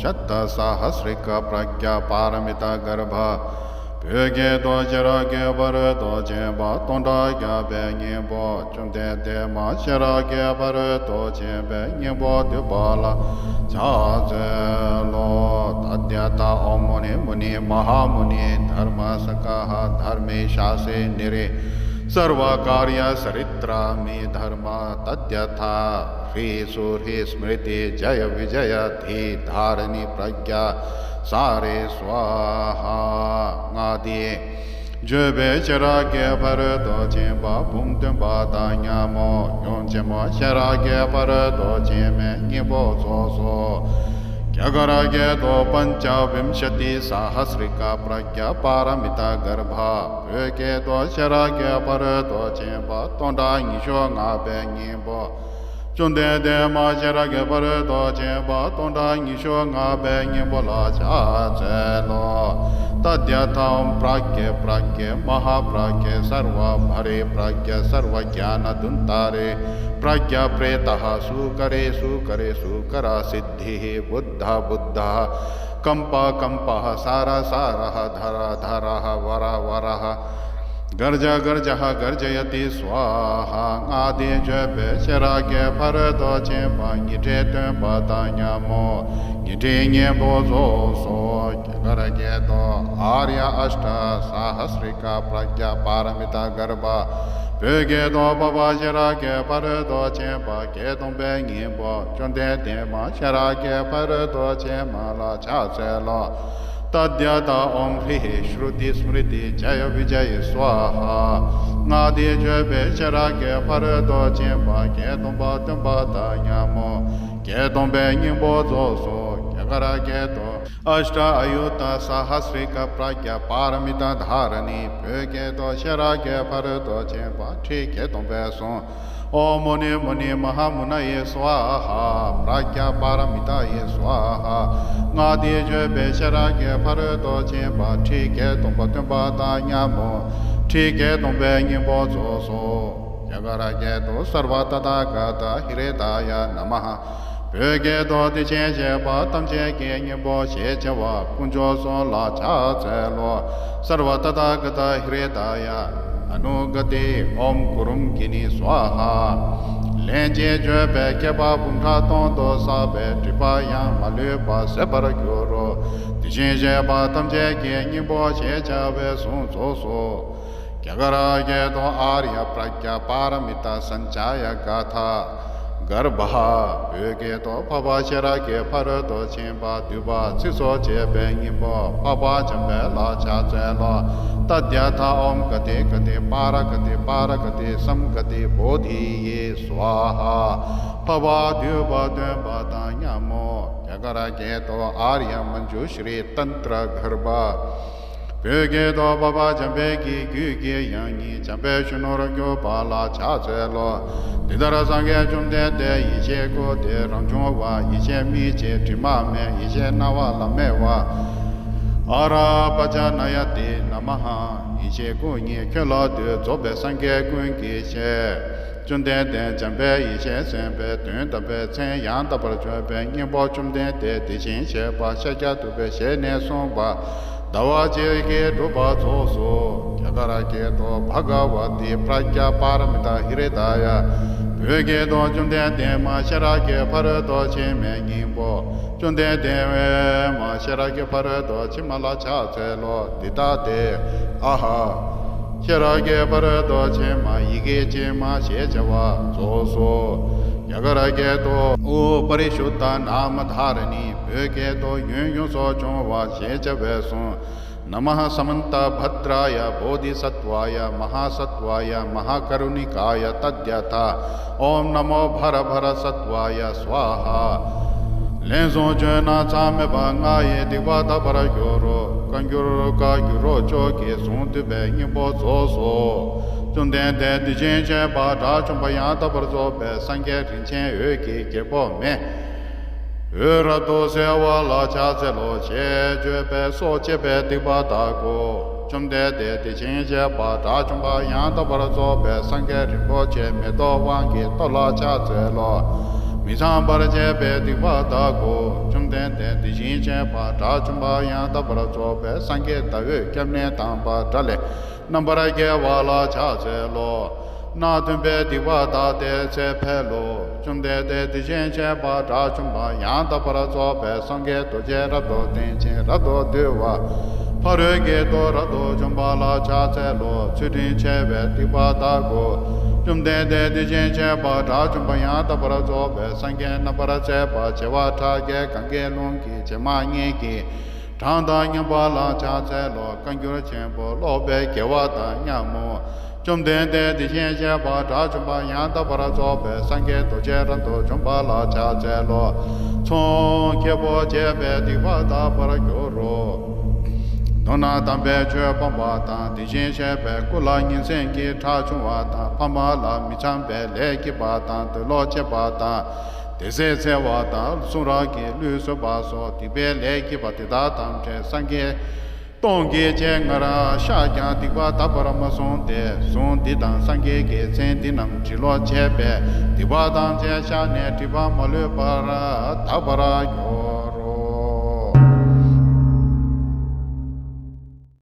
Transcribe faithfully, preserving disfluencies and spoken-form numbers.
ཤ་ཏ་ས་ཧ་སྲི་ཀ་པྲཛྙཱ་པཱ་ར་མི་ཏཱ་གརྦྷ། བོད་སྐད་དུ། ཤེས་རབ་ཀྱི་ཕ་རོལ་ཏུ་ཕྱིན་པ་སྟོང་ཕྲག་བརྒྱ་པའི་སྙིང་པོ། བཅོམ་ལྡན་འདས་མ་ཤེས་རབ་ཀྱི་ཕ་རོལ་ཏུ་ཕྱིན་པའི་སྙིང་པོ་བསྡུས་པ་ལ་ཕྱག་འཚལ་ལོ། ཏདྱ་ཐཱ། ཨོཾ་མུ་ནི་མུ་ནི་མ་ཧཱ་མུ་ནི་དྷརྨ་ས་ཀ་ཧ་དྷརྨེ་ཤཱ་སེ་ནི་རེ་སརྦ་ཀཱ་རྱ་ས་རི་ཏྲ་མེ་དྷརྨ། ཏདྱ་ཐཱ། ཧྲཱིཿསུ་ཧྲཱིཿསྨྲྀ་ཏི་ཛ་ཡ་བི་ཛ་ཡ་དྷཱིཿ་དྷཱ་ར་ཎི་པྲཛྙཱ་ས་རེ་སྭཱ་ཧཱ། ལྔ་སྡེ་བརྗོད་པའི་ཤེས་རབ་ཀྱི་ཕ་རོལ་ཏུ་ཕྱིན་པ་འབུམ་སྟོན་པ་དང་མཉམ་མོ། ཡུམ་ཆེན་མོ་ཤེས་རབ་ཀྱི་ཕ་རོལ་ཏུ་ཕྱིན་མའི་སྙིང་པོ་རྫོགས་སོ། རྒྱ་གར་སྐད་དུ། པཉྩ་བིཾ་ཤ་ཏི་ས་ཧ་སྲི་ཀ་པྲཛྙཱ་པཱ་ར་མི་ཏཱ་གརྦྷ། བོད་སྐད་དུ། ཤེས་རབ་ཀྱི་ཕ་རོལ་ཏུ་ཕྱིན་པ་སྟོང་ཕྲག་ཉི་ཤུ་ལྔ་པའི་སྙིང་པོ། བཅོམ་ལྡན་འདས་མ་ཤེས་རབ་ཀྱི་ཕ་རོལ་ཏུ་ཕྱིན་པ་སྟོང་ཕྲག་ཉི་ཤུ་ལྔ་པའི་སྙིང་པོ་ལ་ཕྱག་འཚལ་ལོ། ཏདྱ་ཐཱ། ཨོཾ་པྲཛྙེ་པྲཛྙེ་མ་ཧཱ་པྲཛྙེ་སརྦ་པ་རི་པྲཛྙེ་སརྦ་ཛྙཱ་ན་དུན་ཏ་རེ་པྲཛྙཱ་པྲེ་ཏ་ཧ་སུ་ཀ་རེ་སུ་ཀ་རེ་སུ་ཀ་ར་སིདྡྷི་བུདྡྷ་བུདྡྷ་ཀམ་པ་ཀམ་པ་ས་ར་ས་ར་དྷ་ར་དྷ་ར་བ་ར་བ་ར། གརྫ་གརྫ་གརྫ་ཡ་ཏི་སྭཱ་ཧཱ། ལྔ་སྡེ་བརྗོད་པའི་ཤེས་རབ་ཀྱི་ཕ་རོལ་ཏུ་ཕྱིན་པ་ཉི་ཁྲི་སྟོན་པ་དང་མཉམ་མོ། ཉི་ཁྲིའི་སྙིང་པོ་རྫོགས་སོ། རྒྱ་གར་སྐད་དུ། ཨཱརྱ་ཨཥྚ་ས་ཧ་སྲི་ཀ་པྲཛྙཱ་པཱ་ར་མི་ཏཱ་གརྦྷ། བོད་སྐད་དུ། འཕགས་པ་ཤེས་རབ་ཀྱི་ཕ་རོལ་ཏུ་ཕྱིན་པ་བརྒྱད་སྟོང་པའི་སྙིང་པོ། བཅོམ་ལྡན་འདས་མ་ཤེས་རབ་ཀྱི་ཕ་རོལ་ཏུ་ཕྱིན་མ་ལ་ཕྱག་འཚལ་ལོ། ཏདྱ་ཐཱ། ཨོཾ་ཧྲཱིཿསྨྲྀ་ཏི་ཛ་ཡ་བི་ཛ་ཡེ་སྭཱ་ཧཱ། ལྔ་སྡེ་བརྗོད་པའི་ཤེས་རབ་ཀྱི་ཕ་རོལ་ཏུ་ཕྱིན་པ་བརྒྱད་སྟོང་པ་སྟོན་པ་དང་མཉམ་མོ། བརྒྱད་སྟོང་པའི་སྙིང་པོ་རྫོགས་སོ། རྒྱ་གར་སྐད་དུ། ཨཥྚ་ཨ་ཡུ་ཏ་ས་ཧ་སྲི་ཀ་པྲཛྙཱ་པཱ་ར་མི་ཏཱ་དྷཱ་ར་ཎི། བོད་སྐད་དུ། ཤེས་རབ་ཀྱི་ཕ་རོལ་ཏུ་ཕྱིན་པ་ཁྲི་བརྒྱད་སྟོང་པའི་གཟུངས། ཨོཾ་མུ་ནི་མུ་ནི་མ་ཧཱ་མུ་ན་ཡེ་སྭཱ་ཧཱ། པྲཛྙཱ་པཱ་ར་མི་ཏཱ་ཡེ་སྭཱ་ཧཱ། ལྔ་སྡེ་བརྗོད་པའི་ཤེས་རབ་ཀྱི་ཕ་རོལ་ཏུ་ཕྱིན་པ་ཁྲི་བརྒྱད་སྟོང་པ་སྟོན་པ་དང་མཉམ་མོ། ཁྲི་བརྒྱད་སྟོང་པའི་སྙིང་པོ་རྫོགས་སོ། རྒྱ་གར་སྐད་དུ། སརྦ་ཏ་ཐཱ་ག་ཏ་ཧྲྀ་ད་ཡ་ན་མ་ཧཱ། བོད་སྐད་དུ། དེ་བཞིན་གཤེགས་པ་ཐམས་ཅད་ཀྱི་སྙིང་པོ་ཞེས་བྱ་བ་དཀོན་མཆོག་གསུམ་ལ་ཕྱག་འཚལ་ལོ། སརྦ་ཏ་ཐཱ་ག་ཏ་ཧྲྀ་ད་ཡ། ཨ་ནུ་ག་ཏི། ཨོཾ་གུ་རུཾ་གི་ནི་སྭཱ་ཧཱ། ལན་གཅིག་བརྗོད་པས་བསྐལ་པ་འབུམ་ཕྲག་སྟོང་དུ་བསགས་པའི་སྒྲིབ་པ་ཡང་མ་ལུས་པ་ཟད་པར་འགྱུར་རོ། དེ་བཞིན་གཤེགས་པ་ཐམས་ཅད་ཀྱི་སྙིང་པོ་ཞེས་བྱ་བའི་གཟུངས་རྫོགས་སོ། རྒྱ་གར་སྐད་དུ། ཨཱརྱ་པྲཛྙཱ་པཱ་ར་མི་ཏ་སཾ་ཛཱ་ཡ་ག་ཐཱ་གརྦྷ། བོད་སྐད་དུ། འཕགས་པ་ཤེས་རབ་ཀྱི་ཕ་རོལ་ཏུ་ཕྱིན་པ་བསྡུས་པ་ཚིགས་སུ་བཅད་པའི་སྙིང་པོ་འཕགས་པ་འཇམ་དཔལ་ལ་ཕྱག་འཚལ་ལོ། ཏདྱ་ཐཱ། ཨོཾ་ག་ཏེ་ག་ཏེ་པཱ་ར་ག་ཏེ་པཱ་ར་ག་ཏེ་སཾ་ག་ཏེ་བོ་དྷི་ཡེ་སྭཱ་ཧཱ། འཕགས་པ་བསྡུས་པ་སྟོན་པ་དང་མཉམ་མོ། རྒྱ་གར་སྐད་དུ། ཨཱརྱ་མཉྫུ་ཤྲཱི་ཏནྟྲ་གརྦྷ། བོད་སྐད་དུ། འཕགས་པ་འཇམ་དཔལ་གྱི་རྒྱུད་ཀྱི་ཡང་སྙིང་འཇམ་དཔལ་གཞོན་ནུར་གྱུར་པ་ལ་ཕྱག་འཚལ་ལོ། འདི་ལྟར་སངས་རྒྱས་བཅོམ་ལྡན་འདས་ཡེ་ཤེས་སྐུ་སྟེ་རང་བྱུང་བ། ཡེ་ཤེས་མིག་བྱེད་དྲི་མ་མེད། ཡེ་ཤེས་སྣང་བ་ལམ་མེ་བ། ཨ་ར་པ་ཙ་ན་ཡ་ཏི་ན་མ་ཧཱ། ཡེ་ཤེས་སྐུ་ཉིད་ཁྱོད་ལ་འདུད། རྫོགས་པའི་སངས་རྒྱས་ཀུན་གྱི་ཞལ། བཅོམ་ལྡན་འདས་འཇམ་དཔལ་ཡེ་ཤེས་སེམས་དཔའི་དོན་དམ་པའི་མཚན་ཡང་དག་པར་བརྗོད་པའི་སྙིང་པོ་བཅོམ་ལྡན་འདས་དེ་བཞིན་གཤེགས་པ་ཤཱཀྱ་ཐུབ་པའི་ཞལ་ནས་གསུངས་པ་ཟླ་བ་གཅིག་གིས་གྲུབ་པ་རྫོགས་སོ། རྒྱ་གར་སྐད་དུ། བྷ་ག་བ་ཏི་པྲཛྙཱ་པཱ་ར་མི་ཏ་ཧྲྀ་ད་ཡ། བོད་སྐད་དུ། བཅོམ་ལྡན་འདས་མ་ཤེས་རབ་ཀྱི་ཕ་རོལ་ཏུ་ཕྱིན་མའི་སྙིང་པོ། བཅོམ་ལྡན་འདས་མ་ཤེས་རབ་ཀྱི་ཕ་རོལ་ཏུ་ཕྱིན་མ་ལ་ཕྱག་འཚལ་ལོ། འདི་ལྟ་སྟེ། ཨ་ཧ། ཤེས་རབ་ཀྱི་ཕ་རོལ་ཏུ་ཕྱིན་མ་ཡི་གེ་གཅིག་མ་ཞེས་བྱ་བ་རྫོགས་སོ། རྒྱ་གར་སྐད་དུ། ཨུ་པ་རི་ཤུདྡྷ་ནཱ་མ་དྷཱ་ར་ཎི། བོད་སྐད་དུ། ཡོན་ཡོངས་སུ་སྦྱོང་བ་ཞེས་བྱ་བའི་གཟུངས། ན་མ་ཧ་ས་མན་ཏ་བྷ་དྲཱ་ཡ། བོ་དྷི་སཏྭ་ཡ། མ་ཧཱ་སཏྭ་ཡ། མ་ཧཱ་ཀ་རུ་ཎི་ཀཱ་ཡ། ཏདྱ་ཐཱ། ཨོཾ་ན་མོ་བྷ་ར་བྷ་ར་སཏྭ་ཡ་སྭཱ་ཧཱ། ལན་གསུམ་བརྗོད་ན་མཚམས་མེད་པ་ལྔ་ཡི་སྡིག་པ་དག་པར་འགྱུར་རོ། བཀའ་འགྱུར་བཀའ་འགྱུར་རོ་ཅོག་གི་གཟུངས་བསྡུས་པའི་སྙིང་པོ་རྫོགས་སོ། བཅོམ་ལྡན་འདས་དེ་བཞིན་གཤེགས་པ་དགྲ་བཅོམ་པ་ཡང་དག་པར་རྫོགས་པའི་སངས་རྒྱས་རིན་ཆེན་འོད་ཀྱི་རྒྱལ་པོ་མེ། འོད་རབ་ཏུ་གསལ་བ་ལ་ཕྱག་འཚལ་ལོ། ཞེས་བརྗོད་པས་སྲོག་བཅད་པའི་སྡིག་པ་དག་གོ། བཅོམ་ལྡན་འདས་དེ་བཞིན་གཤེགས་པ་དགྲ་བཅོམ་པ་ཡང་དག་པར་རྫོགས་པའི་སངས་རྒྱས་རིན་པོ་ཆེ་མེ་ཏོག་དབང་གི་ཏོག་ལ་ཕྱག་འཚལ་ལོ། མི་ཚངས་པར་སྤྱད་པའི་སྡིག་པ་དག་གོ། བཅོམ་ བཅོམ་ལྡན་འདས་དེ་བཞིན་གཤེགས་པ་དགྲ་བཅོམ་པ་ཡང་དག་པར་རྫོགས་པའི་སངས་རྒྱས་ཟླ་འོད་སྐྱབས་གནས་དམ་པ་དགྲ་ལས་རྣམ་པར་རྒྱལ་བ་ལ་ཕྱག་འཚལ་ལོ། སྣ་བདུན་པའི་སྡིག་པ་དག་སྟེ་ཚེ་འཕེལ་ལོ། བཅོམ་ལྡན་འདས་དེ་བཞིན་གཤེགས་པ་དགྲ་བཅོམ་པ་ཡང་དག་པར་རྫོགས་པའི་སངས་རྒྱས་རྡོ་རྗེ་རབ་ཏུ་ལྡན་ཅིང་རབ་ཏུ་དུལ་བ། ཕ་རོལ་གྱི་མཐར་རབ་ཏུ་འཇོམས་པ་ལ་ཕྱག་འཚལ་ལོ། ཚུལ་ཁྲིམས་འཆལ་བའི་སྡིག་པ་དག་གོ། བཅོམ་ལྡན་འདས་དེ་བཞིན་གཤེགས་པ་དགྲ་བཅོམ་པ་ཡང་དག་པར་རྫོགས་པའི་སངས་རྒྱས་རྣམ་པར་མཛེས་པ་བྱེ་བ་ཕྲག་བརྒྱའི་གང་གི་ཀླུང་གི་བྱེ་མ་སྙེད་ཀྱི་གྲངས་དང་མཉམ་པ་ལ་ཕྱག་འཚལ་ལོ། བཀའ་འགྱུར་ཆེན་པོ་ཀློག་པའི་དགེ་བ་དང་མཉམ་མོ། བཅོམ་ལྡན་འདས་དེ་བཞིན་གཤེགས་པ་དགྲ་བཅོམ་པ་ཡང་དག་པར་རྫོགས་པའི་སངས་རྒྱས་རྡོ་རྗེ་རབ་ཏུ་འཇོམས་པ་ལ་ཕྱག་འཚལ་ལོ། ཚོང་ཁེ་སྤོགས་བྱས་པའི་སྡིག་པ་དག་པར་འགྱུར་རོ། མདོར་ན་དམ་པའི་ཆོས་སྤོང་བ་དང་། དེ་བཞིན་གཤེགས་པའི་སྐུ་ལ་ཉིན་མཚན་གྱི་ཁྲག་ཕྱུང་བ་དང་། ཕ་མ་ལ་མི་འཚམ་པའི་ལས་བགྱིས་པ་དང་། འདོད་ལོག་སྤྱད་པ་དང་། དད་ཟས་འཚོལ་བ་དང་། གསུང་རབ་ཀྱི་ལུས་གསོལ་བ་སོགས་སྡིག་པའི་ལས་བགྱིས་པ་དེ་དག་ཐམས་ཅད་སངས་རྒྱས་སྟོང་གི་སྤྱན་སྔར་བཤགས་ཀྱང་སྡིག་པ་དག་པར་མ་སོང་སྟེ། གཟུངས་འདི་དང་སངས་རྒྱས་ཀྱི་མཚན་འདི་རྣམས་བྲི་ལོ་བྱས་པས་སྡིག་པ་ཐམས་ཅད་བཤགས་ནས་སྒྲིབ་པ་མ་ལུས་པར་དག་པར་འགྱུར།